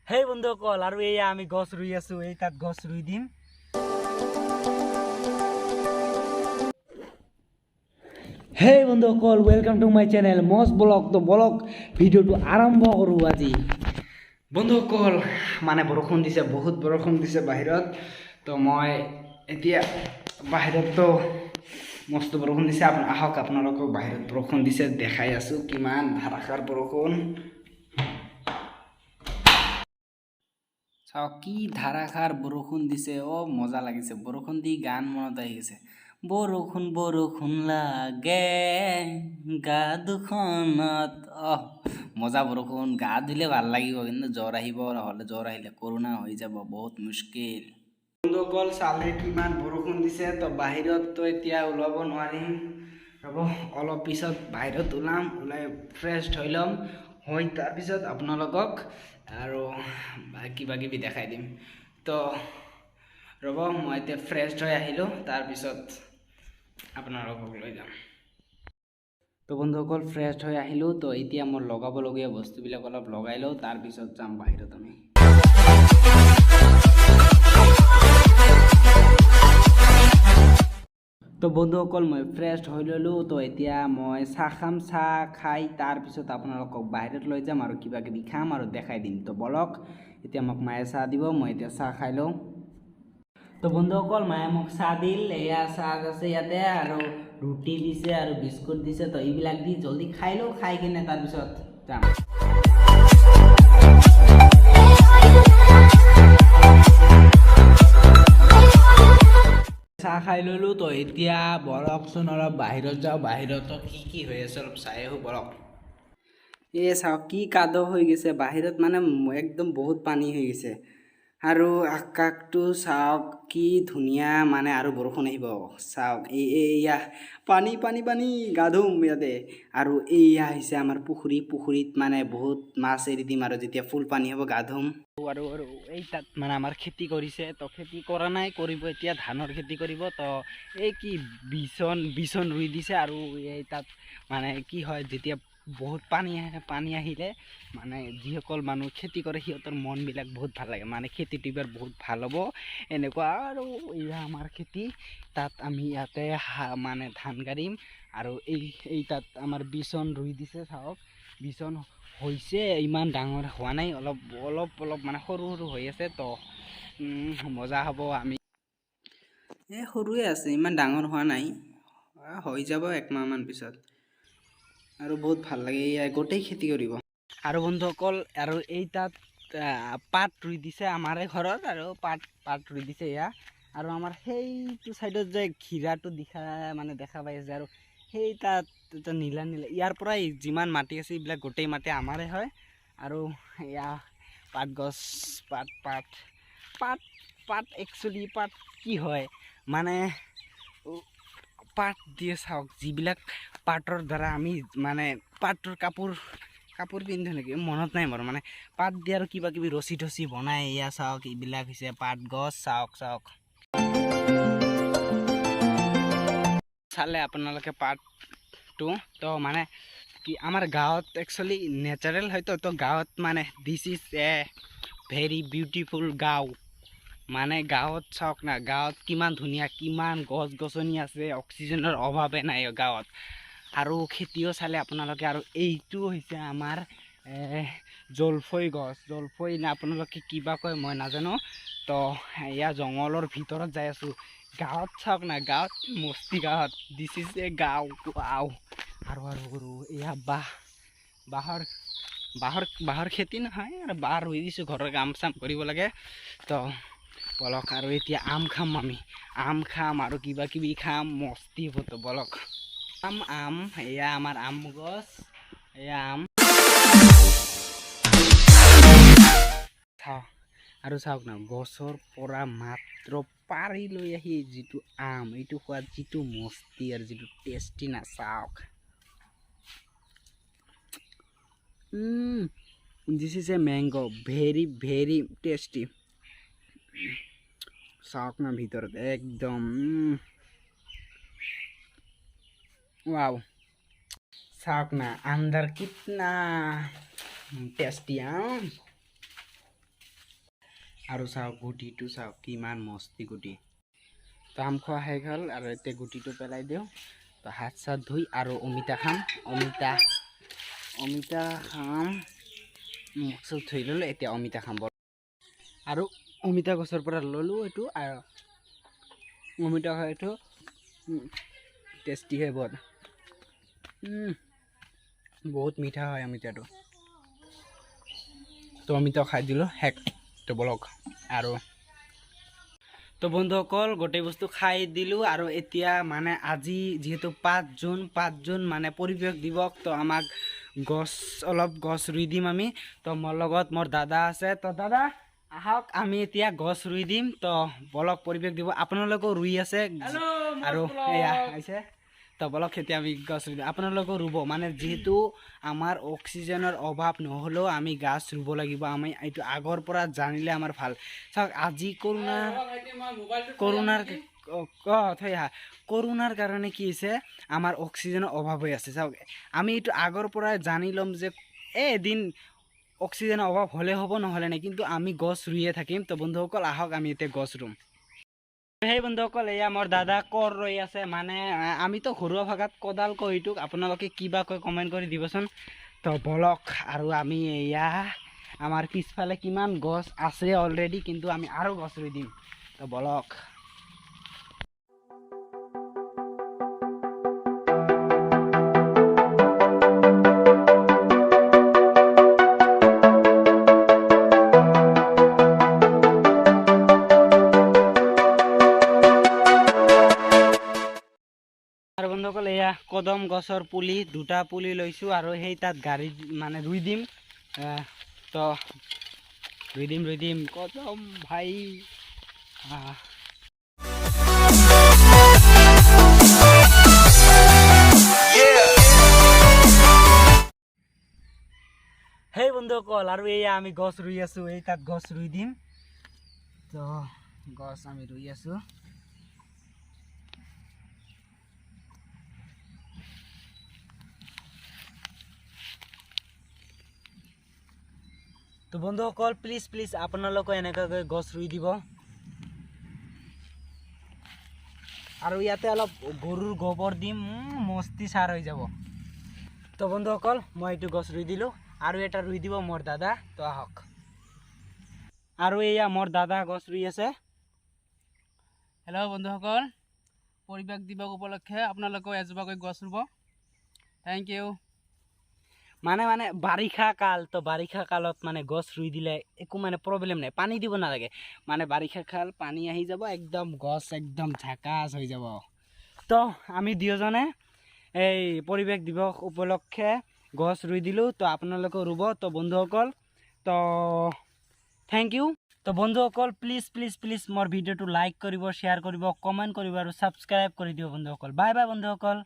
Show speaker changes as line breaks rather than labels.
হেই বন্ধুসকল, আৰু এয়া আমি গছ ৰুই আছো, এই তাত গছ ৰুই দিম। হেই বন্ধুসকল, welcome to my channel মজ ব্লগ। তো বলক ভিডিঅ'টো আৰম্ভ কৰোঁ আজি। বন্ধুসকল, মানে বৰষুণ দিছে, বহুত বৰষুণ দিছে বাহিৰত। তো মই এতিয়া বাহিৰততো মস্ত বৰষুণ দিছে। আহক আপোনালোকক বাহিৰত বৰষুণ দিছে দেখাই আছোঁ, কিমান ধাৰাসাৰ বৰষুণ। চাওক কি ধাৰাসাৰ বৰষুণ দিছে। অ' মজা লাগিছে, বৰষুণ দি গান মনত আহি গৈছে। বৰষুণ বৰষুণ লাগে গা দুখনত। অহ মজা বৰষুণ, গা ধুলে ভাল লাগিব, কিন্তু জ্বৰ আহিব, নহ'লে জ্বৰ আহিলে কৰোণা হৈ যাব, বহুত মুস্কিল। বন্ধুসকল, চালে কিমান বৰষুণ দিছে। তো বাহিৰততো এতিয়া ওলাব নোৱাৰিম, ৰ'ব অলপ পিছত বাহিৰত ওলাম, ওলাই ফ্ৰেছ হৈ ল'ম, হৈ তাৰপিছত আপোনালোকক আৰু কিবা কিবি দেখাই দিম। তো ৰ'ব, মই এতিয়া ফ্ৰেছ হৈ আহিলোঁ, তাৰপিছত আপোনালোকক লৈ যাম। তো বন্ধুসকল, ফ্ৰেছ হৈ আহিলোঁ। তো এতিয়া মোৰ লগাবলগীয়া বস্তুবিলাক অলপ লগাই লওঁ, তাৰপিছত যাম বাহিৰত আমি। তো বন্ধুসকল, মই ফ্ৰেছ হৈ ল'লোঁ। তো এতিয়া মই চাহ খাম, চাহ খাই তাৰপিছত আপোনালোকক বাহিৰত লৈ যাম আৰু কিবা কিবি খাম আৰু দেখাই দিম। তো বলক, এতিয়া মোক মায়ে চাহ দিব, মই এতিয়া চাহ খাই লওঁ। তো বন্ধুসকল, মায়ে মোক চাহ দিল, এয়া চাহ আছে ইয়াতে, আৰু ৰুটি দিছে আৰু বিস্কুট দিছে। তো এইবিলাক দি জলদি খাই লওঁ, খাই কিনে তাৰপিছত যাম। চাহ খাই ল'লোঁ। তো এতিয়া বলকচোন অলপ বাহিৰত যাওঁ, বাহিৰতো কি কি হৈ আছে অলপ চাই আহোঁ বলক। এই চাওক কি কাদ হৈ গৈছে বাহিৰত, মানে একদম বহুত পানী হৈ গৈছে। আৰু আকাশটো চাওক কি ধুনীয়া, মানে আৰু বৰষুণ আহিব। চাওক এই এয়া পানী পানী পানী, গা ধুম ইয়াতে। আৰু এইয়া হৈছে আমাৰ পুখুৰী, পুখুৰীত মানে বহুত মাছ এৰি দিম আৰু যেতিয়া ফুল পানী হ'ব গা ধুম। আৰু আৰু এই তাত মানে আমাৰ খেতি কৰিছে, তো খেতি কৰা নাই, কৰিব এতিয়া ধানৰ খেতি কৰিব। তো এই কি বিচন বিচন ৰুই দিছে। আৰু এই তাত মানে কি হয়, যেতিয়া বহুত পানী আহে, পানী আহিলে মানে যিসকল মানুহ খেতি কৰে সিহঁতৰ মনবিলাক বহুত ভাল লাগে, মানে খেতিটো এইবাৰ বহুত ভাল হ'ব এনেকুৱা। আৰু এয়া আমাৰ খেতি, তাত আমি ইয়াতে মানে ধান কাঢ়িম। আৰু এই এই তাত আমাৰ বিচন ৰুই দিছে, চাওক বিচন হৈছে, ইমান ডাঙৰ হোৱা নাই, অলপ অলপ অলপ মানে সৰু সৰু হৈ আছে। তো মজা হ'ব। আমি এই সৰুৱে আছে, ইমান ডাঙৰ হোৱা নাই, হৈ যাব একমাহমান পিছত। আৰু বহুত ভাল লাগে, এয়া গোটেই খেতি কৰিব। আৰু বন্ধুসকল, আৰু এই তাত পাত ৰুই দিছে আমাৰে ঘৰত, আৰু পাত পাত ৰুই দিছে এয়া। আৰু আমাৰ সেইটো ছাইডত যে ঘিৰাটো দেখা মানে দেখা পাই আছে, আৰু সেই তাত এটা নীলা নীলা, ইয়াৰ পৰাই যিমান মাটি আছে এইবিলাক গোটেই মাটি আমাৰে হয়। আৰু এয়া পাত গছ, পাত পাত পাত পাত একচুৱেলি পাত কি হয় মানে পাত দিয়ে চাওক, যিবিলাক পাতৰ দ্বাৰা আমি মানে পাতৰ কাপোৰ কাপোৰ পিন্ধো নেকি মনত নাই বাৰু, মানে পাত দিয়ে আৰু কিবা কিবি ৰছী টচি বনাই। এয়া চাওক এইবিলাক হৈছে পাত গছ, চাওক চাওক চালে আপোনালোকে পাতটো। তো মানে কি আমাৰ গাঁৱত একচুৱেলি নেচাৰেল হয়তো, তো গাঁৱত মানে this is a very beautiful গাঁও। মানে গাঁৱত চাওক না, গাঁৱত কিমান ধুনীয়া, কিমান গছ গছনি আছে, অক্সিজেনৰ অভাৱে নাই গাঁৱত। আৰু খেতিও চালে আপোনালোকে। আৰু এইটো হৈছে আমাৰ জলফৈ গছ, জলফৈ না আপোনালোকে কিবা কয় মই নাজানো। তো এয়া জংঘলৰ ভিতৰত যাই আছোঁ। গাঁৱত চাওক না, গাঁৱত মস্তি, গাঁৱত this is a গাঁও। আও আৰু আৰু আৰু এয়া বাঁহ, বাঁহৰ বাঁহৰ বাঁহৰ খেতি নহয়, আৰু বাঁহ ৰুই দিছোঁ, ঘৰৰ কাম চাম কৰিব লাগে। তো বলক, আৰু এতিয়া আম খাম আমি, আম খাম আৰু কিবা কিবি খাম, মস্তি হ'ব। তো বলক, আম আম এয়া আমাৰ আম গছ, এয়া আম চাওক। আৰু চাওক না, গছৰ পৰা মাত্ৰ পাৰি লৈ আহি যিটো আম, এইটো খোৱাত যিটো মস্তি আৰু যিটো টেষ্টি না, চাওক। This is a mango, very very tasty. চাওক না ভিতৰত একদম ৱাও। চাওক না আন্দাৰ কিতনা টেষ্টি আম। আৰু চাওক গুটিটো চাওক কিমান মস্তি গুটি। তো আম খোৱা শেষ হ'ল আৰু এতিয়া গুটিটো পেলাই দিওঁ। তো হাত চাত ধুই আৰু অমিতা খাম, অমিতা অমিতা খাম। মুখ চুখ ধুই ল'লোঁ, এতিয়া অমিতা খাম। আৰু অমিতা গছৰ পৰা ল'লোঁ এইটো, আৰু অমিতা খাই এইটো টেষ্টি হয় বহুত, বহুত মিঠা হয় অমিতাটো। তো অমিতা খাই দিলোঁ শেষ। তো বলক আৰু তো বন্ধুসকল গোটেই বস্তু খাই দিলোঁ। আৰু এতিয়া মানে আজি যিহেতু 5 জুন, 5 জুন মানে পৰিৱেশ দিৱস, তো আমাক গছ অলপ গছ ৰুই দিম আমি। তো মোৰ লগত মোৰ দাদা আছে, তো দাদা আহক আমি এতিয়া গছ ৰুই দিম। তো বলক পৰিৱেশ দিৱস আপোনালোকেও ৰুই আছে আৰু এয়া আহিছে। তো বলক এতিয়া আমি গছ ৰুই দিম, আপোনালোকেও ৰুব। মানে যিহেতু আমাৰ অক্সিজেনৰ অভাৱ নহ'লেও আমি গাছ ৰুব লাগিব, আমি এইটো আগৰ পৰা জানিলে আমাৰ ভাল। চাওক আজি কৰোণাৰ থৈ আহা, কৰোণাৰ কাৰণে কি হৈছে আমাৰ অক্সিজেনৰ অভাৱ হৈ আছে। চাওক আমি এইটো আগৰ পৰাই জানি ল'ম যে এদিন অক্সিজেনৰ অভাৱ হ'লে হ'ব নহ'লে নাই, কিন্তু আমি গছ ৰুইয়ে থাকিম। তো বন্ধুসকল আহক আমি এতিয়া গছ ৰুম। সেই বন্ধুসকল এয়া মোৰ দাদা কৰ ৰৈ আছে, মানে আমিতো ঘৰুৱা ভাষাত কোদাল কওঁ এইটোক, আপোনালোকে কিবা কয় কমেণ্ট কৰি দিবচোন। তো বলক আৰু আমি এয়া আমাৰ পিছফালে কিমান গছ আছে অলৰেডি, কিন্তু আমি আৰু গছ ৰুই দিম। তো বলক। আৰু বন্ধুসকল এয়া কদম গছৰ পুলি 2টা পুলি লৈছোঁ আৰু সেই তাত গাড়ী মানে ৰুই দিম। তো ৰুই দিম ৰুই দিম কদম ভাই। সেই বন্ধুসকল আৰু এয়া আমি গছ ৰুই আছোঁ, এই তাত গছ ৰুই দিম। তো গছ আমি ৰুই আছোঁ। তো বন্ধুসকল প্লিজ প্লিজ আপোনালোকে এনেকুৱাকৈ গছ ৰুই দিব। আৰু ইয়াতে অলপ গৰুৰ গোবৰ দিম, মস্তি সাৰ হৈ যাব। তো বন্ধুসকল মই এইটো গছ ৰুই দিলোঁ আৰু এটা ৰুই দিব মোৰ দাদা। তো আহক। আৰু এয়া মোৰ দাদা গছ ৰুই আছে।
হেল্ল' বন্ধুসকল, পৰিৱেশ দিৱস উপলক্ষে আপোনালোকেও এজোপাকৈ গছ ৰুব। Thank you.
মানে মানে বাৰিষা কাল, তো বাৰিষা কালত মানে গছ ৰুই দিলে একো মানে প্ৰব্লেম নাই, পানী দিব নালাগে। মানে বাৰিষা কাল পানী আহি যাব, একদম গছ একদম ঝাকাছ হৈ যাব। তো আমি দুয়োজনে এই পৰিৱেশ দিৱস উপলক্ষে গছ ৰুই দিলোঁ। তো আপোনালোকেও ৰুব। তো বন্ধুসকল তো thank U. তো বন্ধুসকল প্লিজ প্লিজ প্লিজ মোৰ ভিডিঅ'টো লাইক কৰিব, শ্বেয়াৰ কৰিব, কমেণ্ট কৰিব আৰু ছাবস্ক্ৰাইব কৰি দিব বন্ধুসকল। বাই বাই বন্ধুসকল।